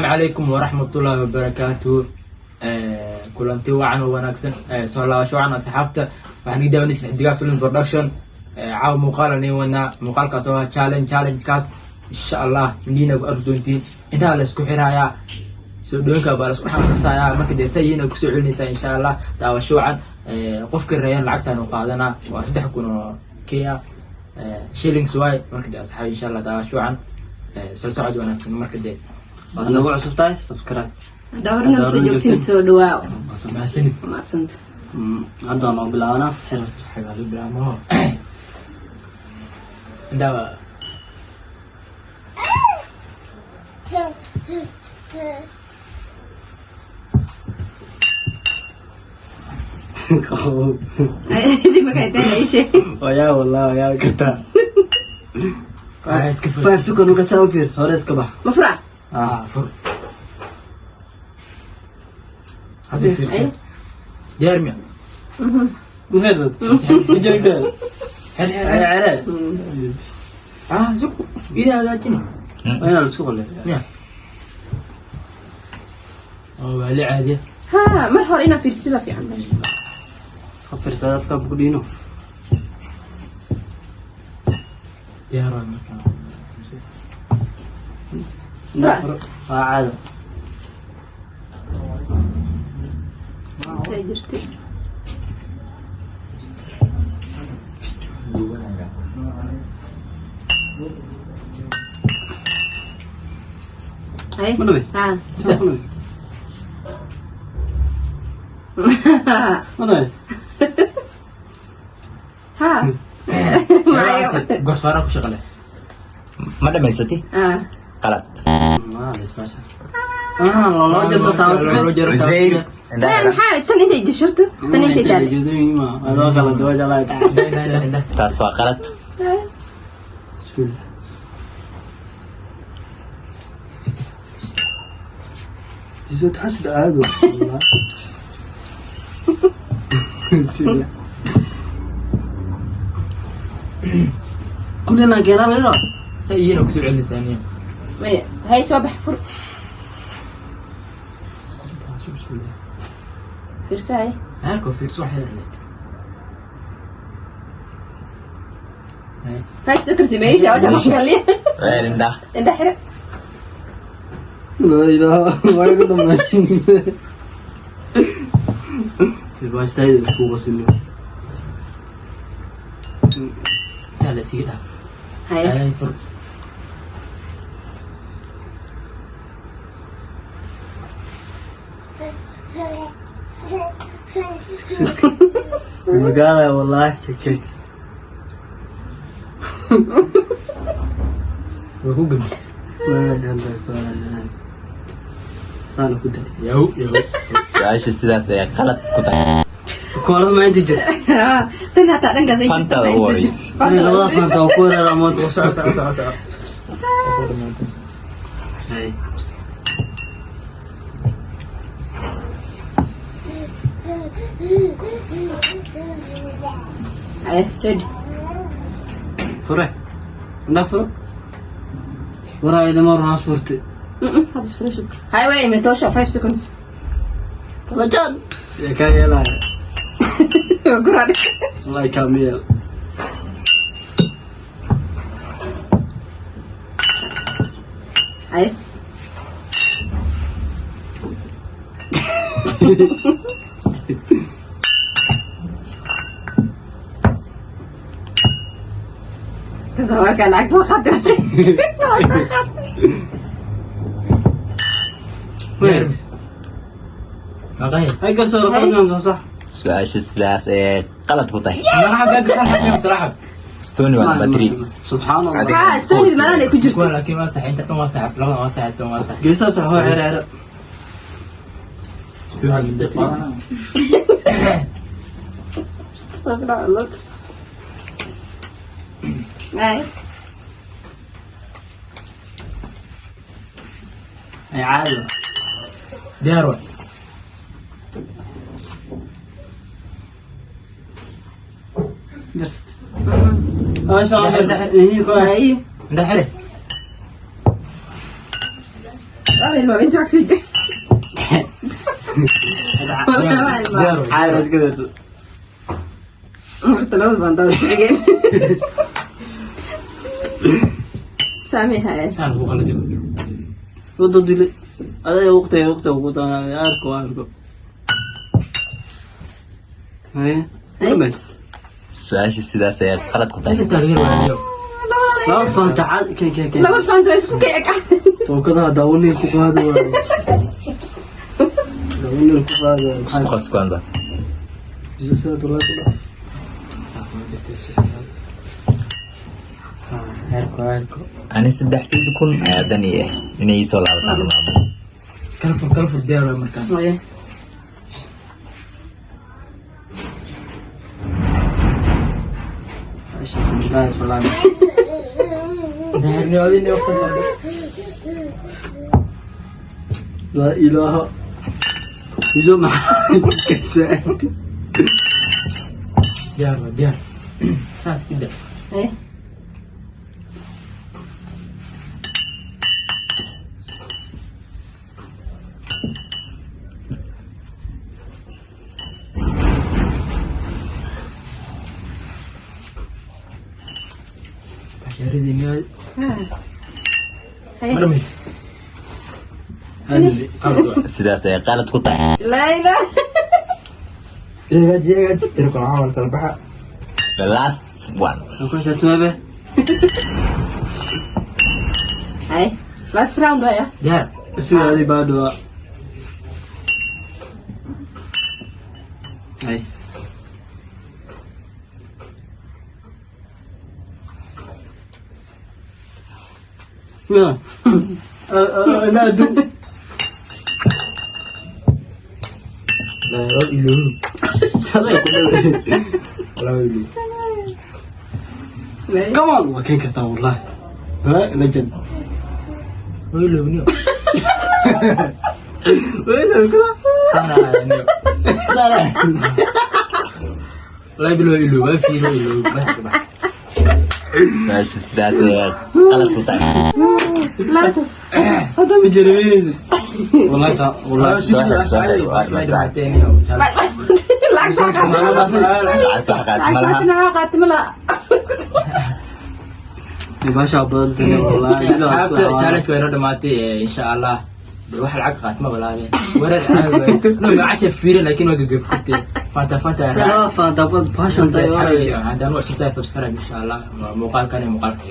Calaykum waraxmatullaahi wabarakaatuhu. Kulanti wacan oo wanaagsan, soo laabasho wacan, asxaabta. Waxaan ii daawanaysa Xidigaa Film Production. Caawa muuqaal aan wadnaa, muuqaalkaas oo ah challenge. Challengekaas insha Allah indhiina ku arki doontiin. Intaha la isku xirayaa, soo dhooyinka baa la isku xaqasayaa. Marka dee sayiina kusoo celinaysaa insha Allah. Daawasho wacan. Qofka reeyan lacagtaan u qaadanaa waa 3000 oo Kenya shillings waay. Marka dee asxaabi, insha Allah daawasho wacan, soo socod wanaagsan. Marka dee Nagu cusub tahay, subscribe. Haddaa horena soo joogtiin, soo dhawaaw. Mahadsanid. Mahadsanta. Hadda noo bilaabanaa xirad. Xagaa lagu bilaabo intaa. Markaa intaa ishe. Wayaa, wallah, wayaa kartaa. Ah, iska fur. 5 second marka saa u fiirso, hore iska bax. Ma fura? Ah, fur. Hadda fiirsan, diyaar miya? Ma fiirsad ma joogtaa? Xer xer. Cere. Ah, sug, ida hagaajini. Waa inaa laisku qoleeyo. Miya oo waa li caadiya. Ha, mar hore inaa fiirsida fiican. Ha fiirsada, afkaa ku dhiino. Diyaar waa marka. Waa caado. Intay jirtay. Ay. Ma dhamays? Ha. Bisa. Ma dhamays? Ha. Gorsaara ku shaqale. Ma dhamaysatay? Ha. Qalad. Ah, loo jeedo taabato bes. Uzayr. La, maxaa tan intay jashirta tan intay taale. Adoo kala duwan jalaa taala. Inda inda. Taas waa qalad. Bismillah. Jisoo xasad caado wallah. Bismillah. Kulina keenaa la yiro. Sa iina kusoo celinaysaa niyo. Maya, hay, soo bax, fur. Bismillah. Fiirsahay. Halka fiirso, wax yar leh. 5 seconds meesha waxa la galiya. Uzayr, indha. Indha xira. La ilaha, waa iga dhamay. Baashtayda isku qasino. Saa la sii dhaaf. Hay. Ay, fur. Magaalada wallahi check check. Waa ku gemis. Saan ku day. Yahu yahu. Su-aasha sidaas ayaa qalad ku tahay. Koolada ma inta jirta. Tan hataa dhankaas ay Fanta jirta. ugu horeysa. Inay labada fanta oo ku weerara moota. Soco soco soco soco. Ay. Hay, ready. Fure. Indha furo. Waraa ilma raas furte. Hadda isfuro, shub. Hay, way imitosha 5 seconds. Rajaan. Ya ka yeelaya. Waa guraad. Wallahi kamil. Hay. Kasoo markaa lacag baa qaatay. Lacag baa qaatay. Diyaar. Maqahe. Hay garsoor qalad ma sax. Su-aasha sidaas ayay qalad ku tahay. Marxab ka marxab. Stony waa number 3. Subxaan Allah. Adiga. Ha, stories malan ay ku jirto. Kuwa laakiin waa sax, inta dhan waa sax, labada waa sax, tan waa sax. Geesaha sax hoo xeer xeer. Stony number 3. Ay. Ay caado. Diyaar waay. Garst. Masha Allah. Iyo ko. Ay. Indha xire. Waa ilmaam inta wax sii jira. Waa ilmaam. Diyaar waay. Caadi iska darto. Horta labada baan daba xigeen. Saami haye. Saan ugu qaladi. Wado dile. Adaa waqtiga ugu doonaa arko arko. Haye. Dhameys. Su-aasha sidaas ayay qalad ku tahay. Inta taageer waayo. Laba Fanta cad ken ken ken. Laba Fanta isku kee ka. Tookadaha daawaneel ku qaadi waayo. Daawaneel ku qaadi waayo. Isku qas kwanza. Jisaad walaa ku dhaaf. Saas ma jirto su'aal. Arko arko. Ani 3,000 ayaa dan ii ah inay ii soo laabataan maamo. Kala fur, kala fur, diyaar waay markaan. Haye. Bismillaahi. Daahirnimadii waqti socda. Laa ilaaha. Iso maxaa kasaanti. Diyaar waay, diyaar. Saas ida. Haye. Bashaaradii miyaa Haye. ma dhamaysa? Qalad waay. Sidaas ayay qalad ku tahay. Laa ilaaha. Hagaaji, hagaaji. Tiro caawal kala baxa. The last one. Ku xisaabtamay. Haye. Last round waaya. Diyaar. Su'aali baa dhawaa. Hay. Ya. Naadu. Laa ilaaha. Laa ilaaha. Come on, waa keen kartaa wallahi. Ha, legend. Way ilowniyo. Way ilowniyo. Sana niyo. Sana. Laa bilo ilow, waa fiiro ilow. Madaxa ka bax. Su-aasha sidaas ayay qalad ku tahay. Last. Hadda ma jarabeynaysid. Wallahi ta, wallahi. Soo xir, soo xir, waa aragtaa. Lacag soo qaatay. Lacagta wax qaad ma laha. Lacag qaatay ma laha. Baasha badan tahay wallahi. Asxaabta, challenge way noo dhamaatay, insha Allah. Dee wax lacag qaat ma walaabe. Wareer caadi waay. No, macasha fiirin laakiin waa gagab kurtay. Fanta Fanta. Laba Fanta baashan tahay. Haddaan u cusubtahay, subscribe, insha Allah. Waa muuqaalkan iyo muuqaalka.